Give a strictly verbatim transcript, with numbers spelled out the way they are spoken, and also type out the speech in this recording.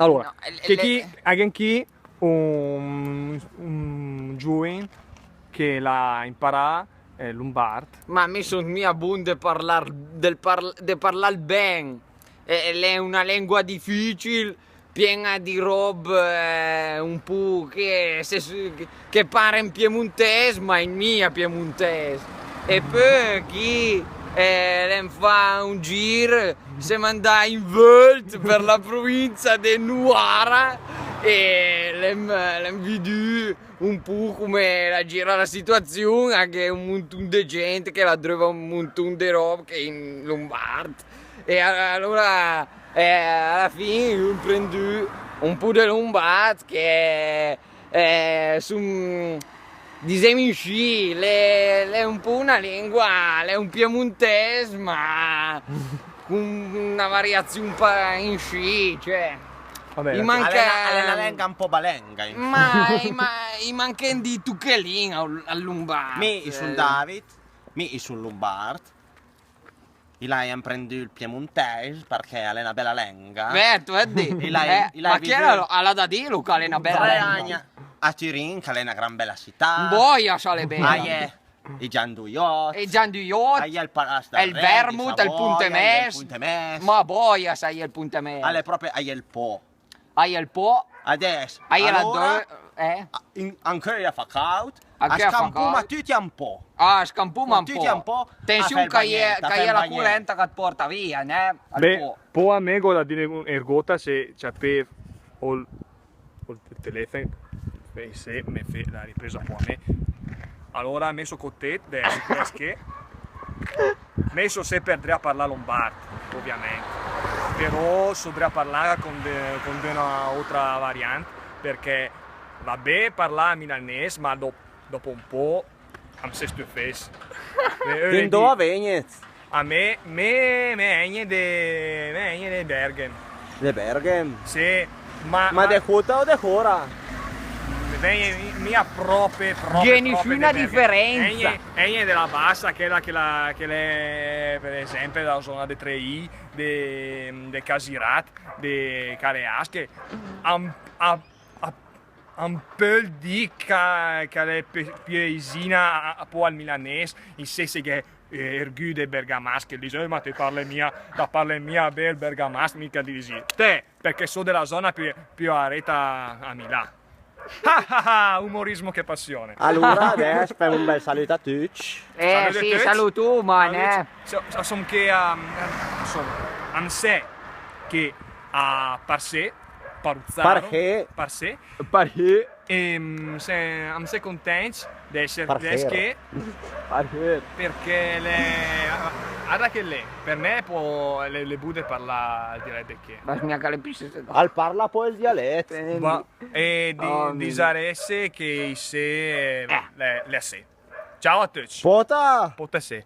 Alora, no, che le, chi, le, anche chi un, un giuven che l'ha imparà, eh, lombard. Ma mi son mia bon de parlar, del parl-, de parlar ben. Eh, l'è una lengua dificil, piena di rob, eh, un po' che se, che pare in piemontès, ma in mia piemontès. E pö chi, eh, l'em fa un gir, sem andà in Völt per la provincia de Nuara e l'em, l'em vidü un po' come la gira la situazion, anche un monton de gent che la dröva un monton de rob che in lombard. E a-, alora, eh, a la fin ho imprendü un po' de lombard che, eh, son, disem inscì, l'è, l'è un po' una lengua, l'è un piemontès, ma con una variazion pa-, inscì, cioè. Vabbè, i manca, l'è una, l'è una lenga un po' balenga, insoma. Ma i ma-, i manca di tuchelin al, al lombard. Mi, i son David, mi, i son lombard. I l'hai imprendü el piemontès, perché l'è una bela lenga. Certo, eh, di. I l'hai, eh, i l'hai ma chi l'ha, l'ha da dilo che l'è una bela lenga? Tre agn a Turin, che l'è una gran bela cità. Boia, sa l'è bela. Ah, yeah. I gianduiot. I gianduiot. A iè el Palas del Re, el Vermut, el Ponte Mès. Ma boia, sa iè el Ponte Mès. A l'è propi, a iè el Po. A iè el Po. Adès, a iè la dö, eh? Anche a fa caud. Anche a fa caud. A scampoma tüti un po'. Ah, a scampoma un po'. Tüti un po'. Atenzion che a iè, che a iè la curenta che te porta via, né? Beh, po a me gh'ho da dì ergóta se ciapé ol ol te-, telefono, e se me fé la ripresa po a me. Alora, me so content de esse, perché me so semper dré a parlà lombard, ovviamente. Però so dré a parlà con de-, con de una otra variant, perché va bé parlà milanes, ma do-, dopo un po' am se stüfés. Eh, eh, indó vegnet? A me, me, me egne de, me egne de Berghem. De Berghem? Sì, ma, ma de Cota o de Cora? Egne mia prope, prope, prope de Berghem. Gh'è nissuna diferenza. Egne, egne de la Bassa, chela che la, che l'è, per esempe, la zona de Treì, de, de Casirat, de Caleasche. A, a, a, a pöl dì che, che l'è pe-, piö isina a, a, po al milanes, in sens che, eh, ergü de bergamasch el dis: "Eh, ma te parle mia, te parle mia bé el bergamasch", mi ghe disi: "Te, perché so de la zona piö, piö areta a Milà." Ah, ah, ah, umorismo che passione. Alora, adès fem un bel salüt a tücc. Eh, salüt a tücc. Salüt, ma, salüt, né. So-, so-, som che a, insoma, am se che a Parsé, Paruzzaro, Parsé. Parsé. Parsé. Ehm, se-, am se contents de esser, de esser che. Parsé. Perché l'è, arda che l'è, per me po l'è, l'è bu de parlà el dialet de che. Ma mia che l'è pì se-, al parla po el dialet. Eh, ma, e di-, oh, disaresse che issé, eh, l'è, l'è assé. Ciao a tücc. Pota! Pota sé.